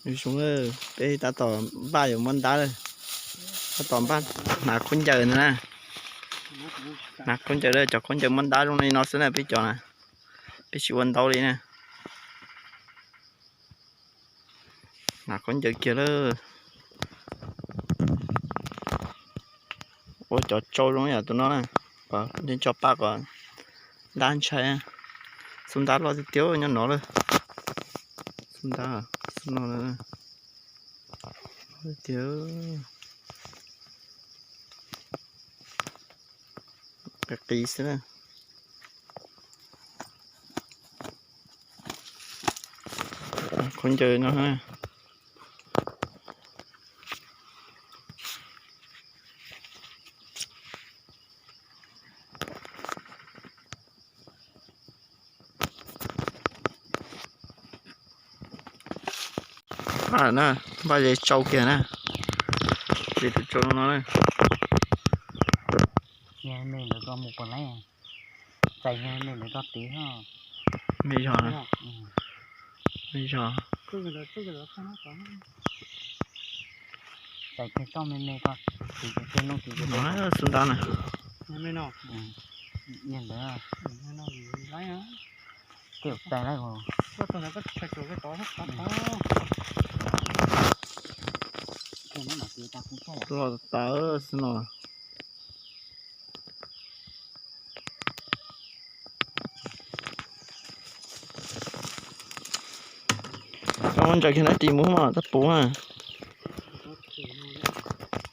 Zoo, peb tab tom npaj yuav muab ntab lawm. Tab tom npaj hnav khaub ncaws no na. Hnav khaub ncaws lawm, cov khaub ncaws muab ntab zoo li no xwb na peb cov na. Peb tsis ua ntaub li na. Hnav khaub ncaws kiag lawm. Ua cov tsau zoo yam tus no na, kom nco paj kom ntab ntshai. Xub ntab loj tiag tiag nyob no lawm. Xub ntab, xub no loj tiag. Qis qis xwb na. Khaub ncaws no. Npaj na, npaj ze tsau kiag na. Ze tus tsau no na. Txais me ntawd tod tid. Me zog na. Me zog. Txais kiag txoj me me ko, xub ntab na. Ntawd. Tej txais lawm. Loj tas xwb no. Koj muab ntsaws kiag hnab ris mus mas tab puv na.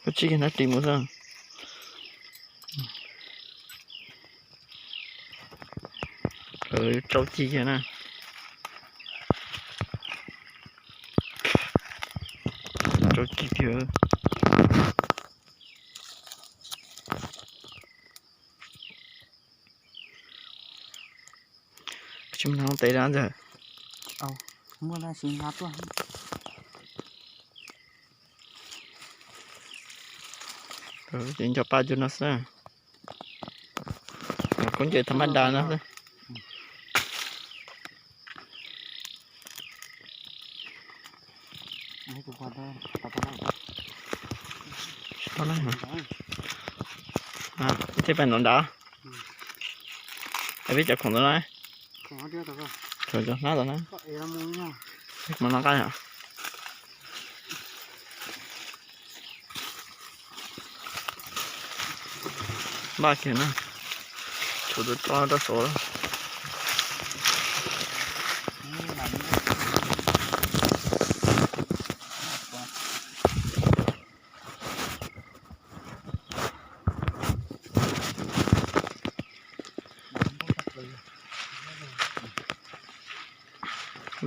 Koj tsib kiag hnab ris mus xwb. Tsau ci kiag na. Tsau ci tiag. Tsis mus hnav tes dab ntxawg. Muaj dab tsi hnav tuaj. Ces nco paj cuag no xwb. Khaub ncaws tham ma da no xwb. Thiaj pais nrov nrad. Peb cov khoom ntawd na. Khoom cov hnab ntawd na. Mas no nqaij. Npaj kiag na. Tshuav tus tso rau saud.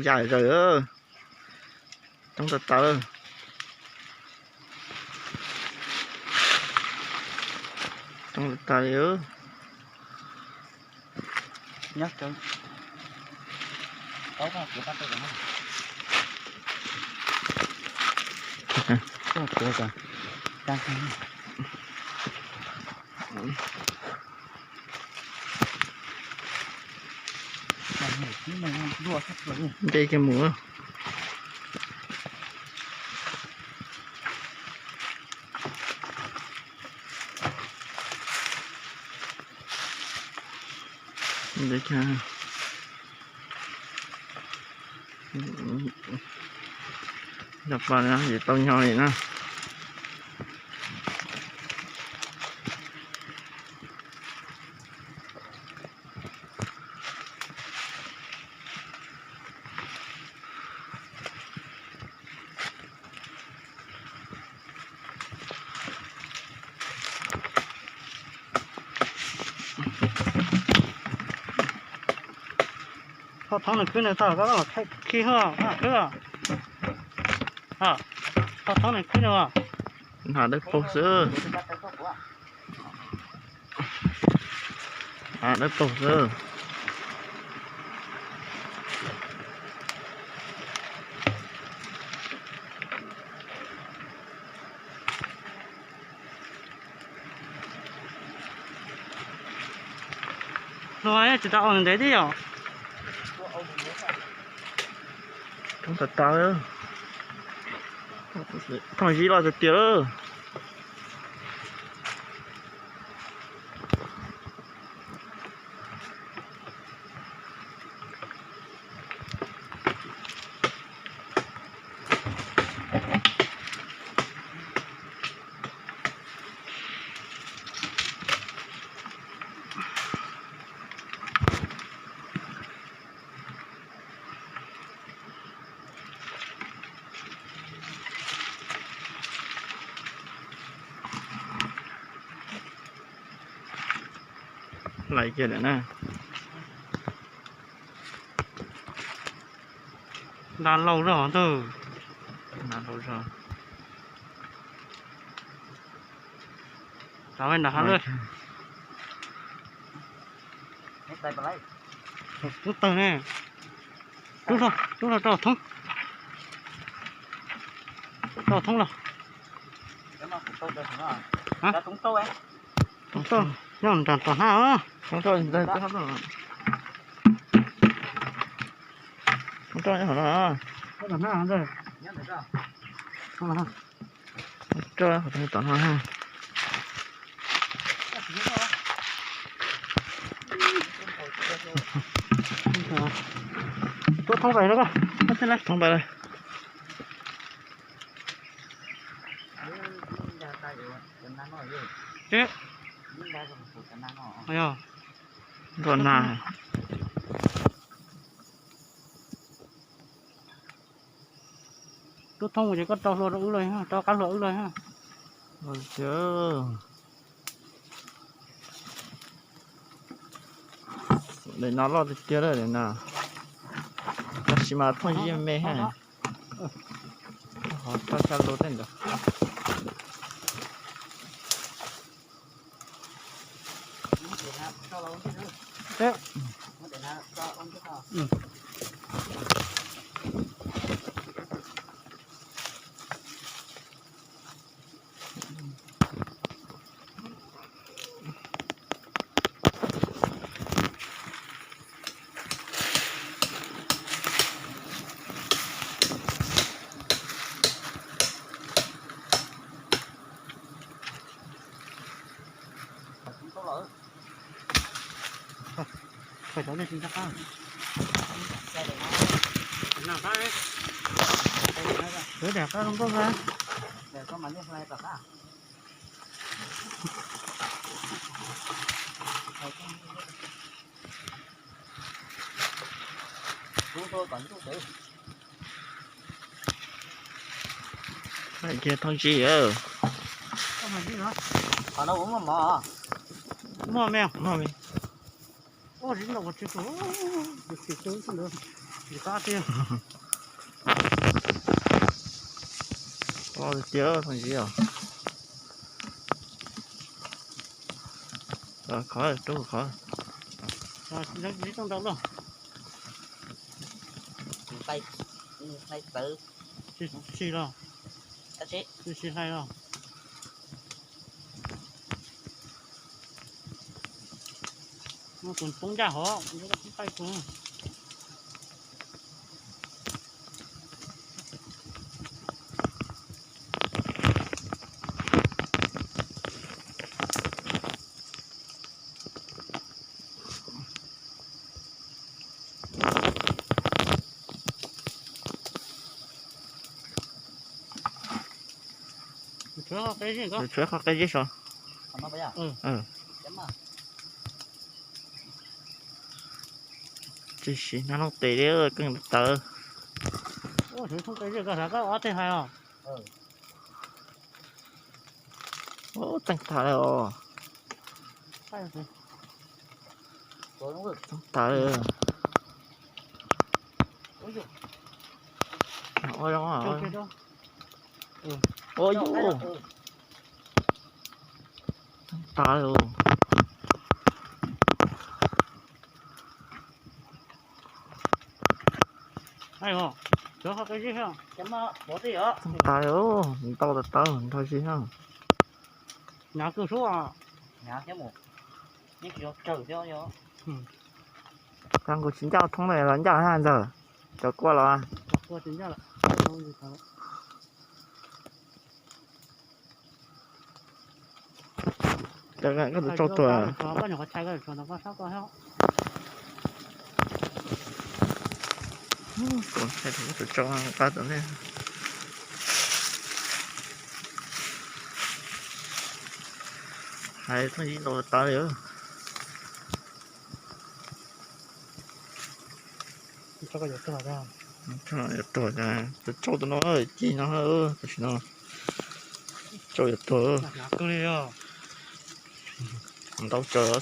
Yam zawm, coob tas tas. Coob tas tas li. Nce kiag mus. Nyob pa no ces tau nyob li na. Thov thov nws khwb nws tag koj los khib khib, khwb. Thov thov nws khwb nws. Hnav dawb paug xwb. Hnav dawb paug xwb. Luag tsis tau ua ntev thiab yom. Coob tas tas. Thooj zib loj tiag tiag lawm. Lais kiag lawm na. Nta laus zog ntag. Nta laus zog. Rov nram hav lawm. Tub tawg ne. Rub los, rub los rau thoob. Rau thoob los. Thoob tauj, nyob nram tom hab. Thoob tauj nyob hauv no. Thoob tauj nyob hauv no. Tuaj thoob pais, thoob pais. Ntuj na. Tuaj thoob ces koj rau hlua rau wb lawm, rau qab hlua wb lawm. Daim no loj tiag tiag lawm daim no. Tab sis mas thooj zib me hab. Ho tso xya lus tej ntawd. Kiag thooj zib. Muaj me, muaj me. Loj tiag thooj zib os. Khov, rub khov. Sis los, sis hlais los. Kuv poob ncaj hov, kuv poob qai kuv. Tshuav qhov qe zeb sav. Tsis siv nag looj tes li, keej tawv. Ub, tseem thoob qe zeb koj sav koj ob teg hais os. Ub, tseej tas li os. Tseej tas li. Ua yus, tseej tas li. Tseej tas li, ntau tas tawv nrog zig na. Cas nkaus tsis ncaj thoob na, los ncaj hab ntxawg, cov kua los. Tsis ncaj lawm. Koj tus tsauj tuag. Koj tus tsauj nqa tom nej. Hais txooj yib ntau tas li. Yuav tuag, tus tsauj tus no, ci no, tam sim no tsauj yuav tuag. Ntau tsawg.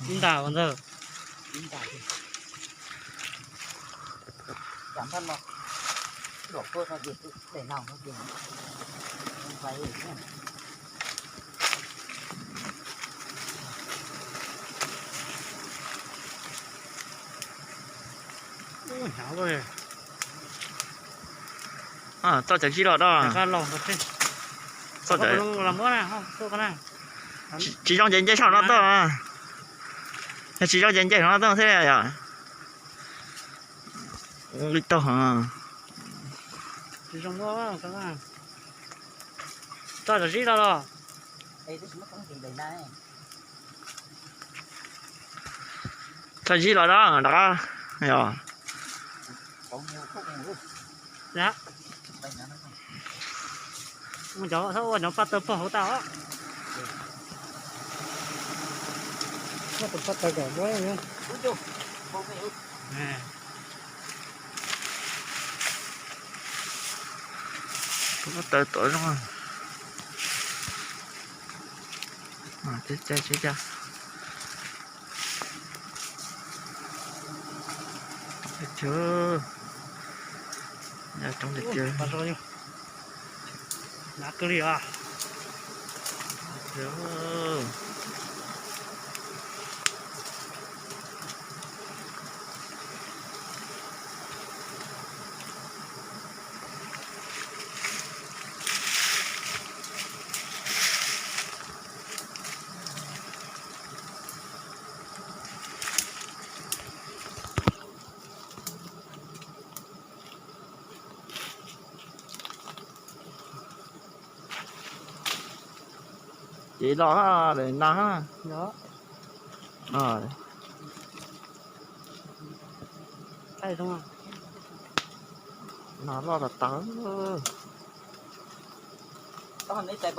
Ib nta ua ntawd. Txoj cawv zib los dab. Tsis zoo ces nce saum no tuaj. Yog tsis zoo ces nce saum no tuaj thiab yom. Li tau. Txoj cawv zib los los. Txoj zib los dab, dab yog. Mus cov ua cov paj taw pog hauv tau. Tus paj taw kom muab. Tus paj taw tuaj zoo. Cai cai. Coob tiag tiag. Ces los daim nas. Nas loj tas tas. Zoo nkauj tiag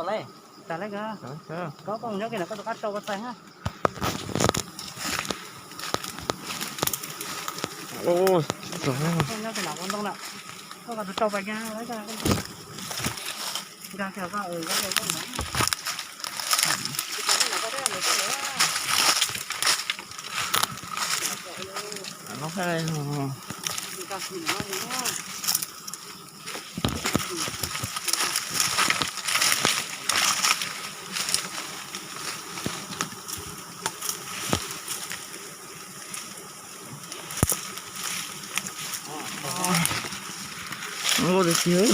tiag.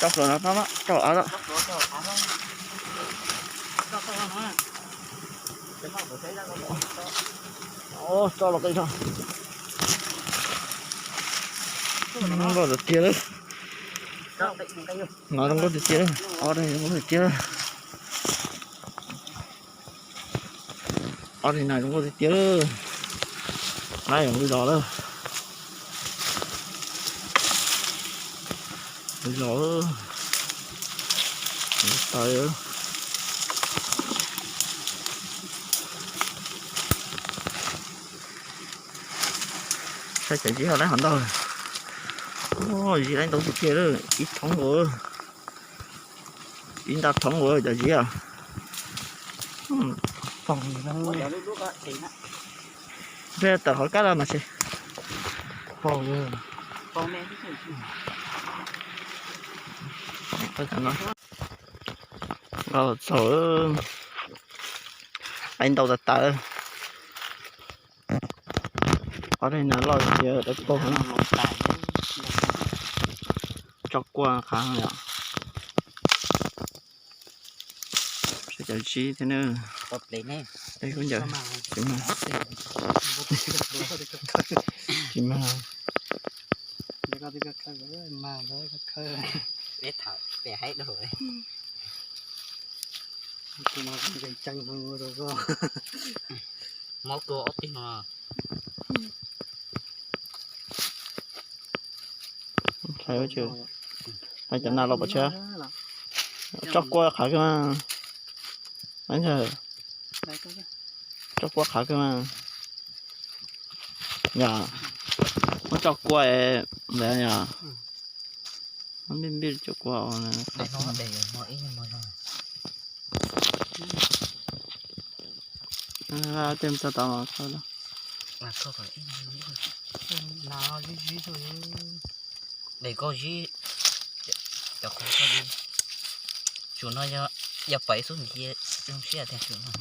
Tso hluas no, tso av lawm. Tso los qis no. Zoo nkauj tiag tiag lawm. No zoo nkauj tiag tiag lawm, ob daim zoo nkauj tiag tiag lawm. Ob daim no zoo nkauj tiag tiag lawm. Nqa yuav li los lawm. Li los lawm. Taw. Saib cov zib ho laib hov ntau. Zib laib ntau tiag tiag lawm, ib thoob ua, ib nta thoob ua cov zib. Peb tawm qhov kab los mas tsis. Nqa los txog, laib ntau tas tas. Ob daim no loj tiag, dawb paug. Tso kua qhav yom. Saib cov zib thiab na. Tsis mag. Tsis mag. Peb tham peb haib dua. Mob kua ob teg no. Cov nas los pov tseg. Tso kua qhav kawg mas. Tso kua qhav kawg mas. Yog muab tso kua ntawd yog. Muab npij npij tso kua. Tej txog tau. Des koj zib cov qhov, tsum no yog pais xub ntiag zoo siab tiag tsum no.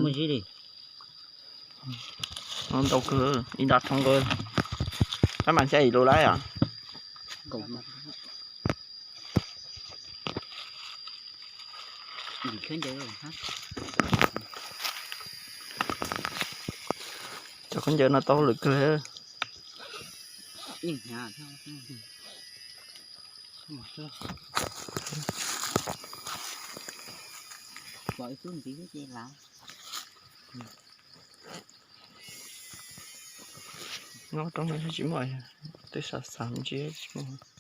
Muaj zib li. Ntau kawg, ib nrab thoob kawg. Tab mas xya yim lus laib os. Cov khaub ncaws no tau hauj lwm kawg. Nyob roob no tsis muaj, twb xav xav me ntsis tsis muaj.